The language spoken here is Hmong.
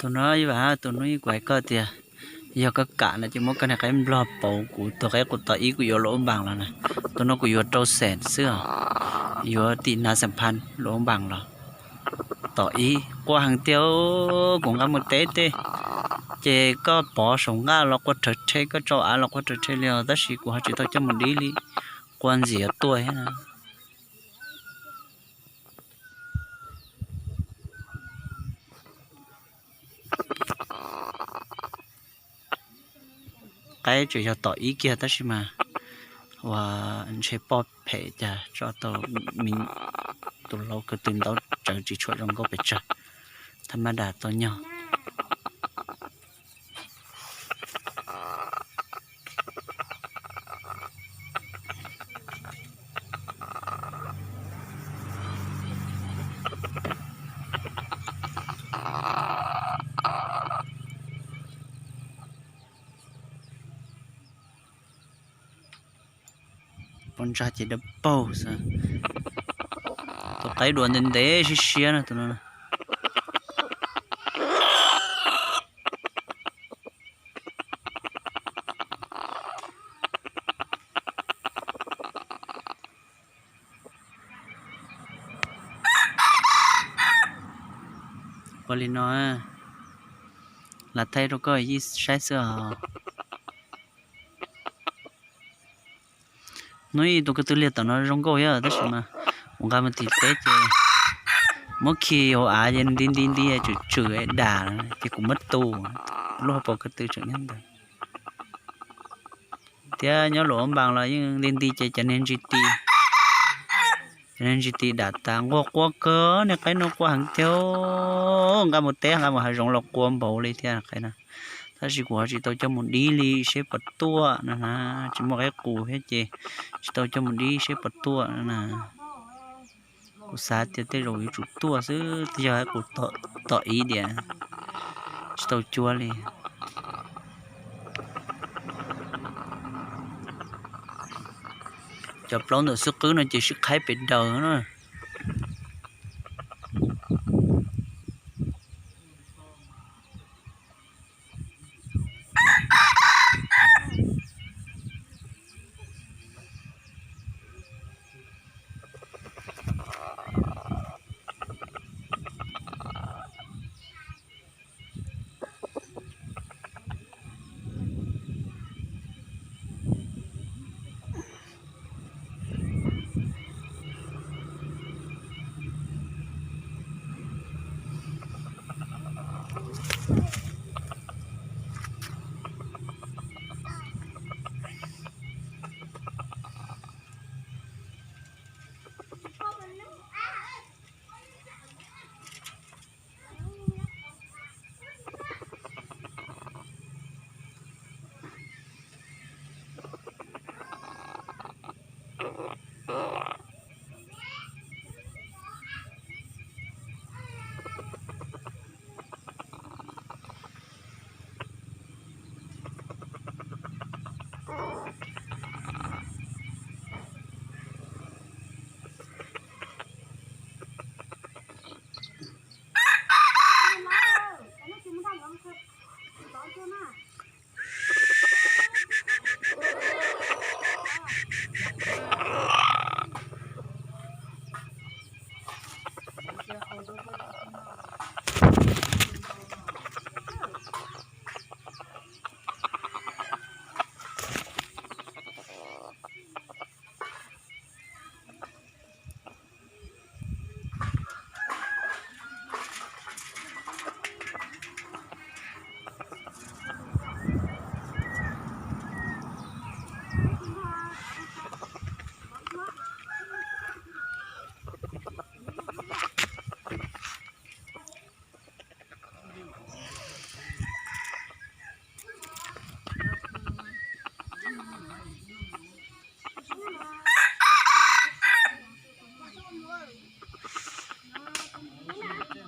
Tus no ib vas, tus no kuv hais koj tias yog koj kam no ces muab koj niag qaib nplog pauv kuv tus qaib qus tom ib kuv yuav luam ub npaas los na. Tus no kuv yuav rau xees xwb os, yuav tim Nas Xam Phas luam ub npaas los. Tom ib qua heev tiag, kuv nqa mus teb tej ces koj pov saum nqaj los qua rhawv rhe, koj rau av los qua rhawv rhe li os, tab sis kuv ho tsis tau coj mus dib li, qua ntxiv yuav tuaj thiab na. Qaib tseem yog tom ib kiag tab sis mas ua ntshe poj phem cas tso tau me tus laus ko tw ntaub tsawv tsis tshua zoo nkauj pes tsawg, thab mab das tau nyog. Pov ntsa ces dawb paug xwb. Tus qaib duav ntev ntev siab siab na tus no. Ua li no, lam thaij rau koj yij saib xwb os. Hnub ib tus ko tw liag tom no zoo nkauj thiab tab sis mas kuv nqa mus tim teb ces muab khi hauv av ces nti nti nti tswm tswm dam ces kuv muab tu, lub hauv paus ko tw tseem nyob ntawd. Thiab nyob luam ub npaas los yeej nti nti ces cov niag ntsis ti, cov niag ntsis ti dam tas nquag qua kawg, niag qaib no qua heev tiag, nqa mus teb nqa mus hav zoov los qua npaum li thiab qaib na. Tab sis kuv ho tsis tau coj mus dib li seb puas tuaj no na, tsis muaj qaib qus thiab ces tsis tau coj mus dib seb puas tuaj no na. Kuv xav tias tej zaum yuav tsum tuaj xwb, tej yog qaib qus tom ib diam, tsis tau cuab li. Cov plaub ntawm xwb qwb no ces sib qhaib pes daws na.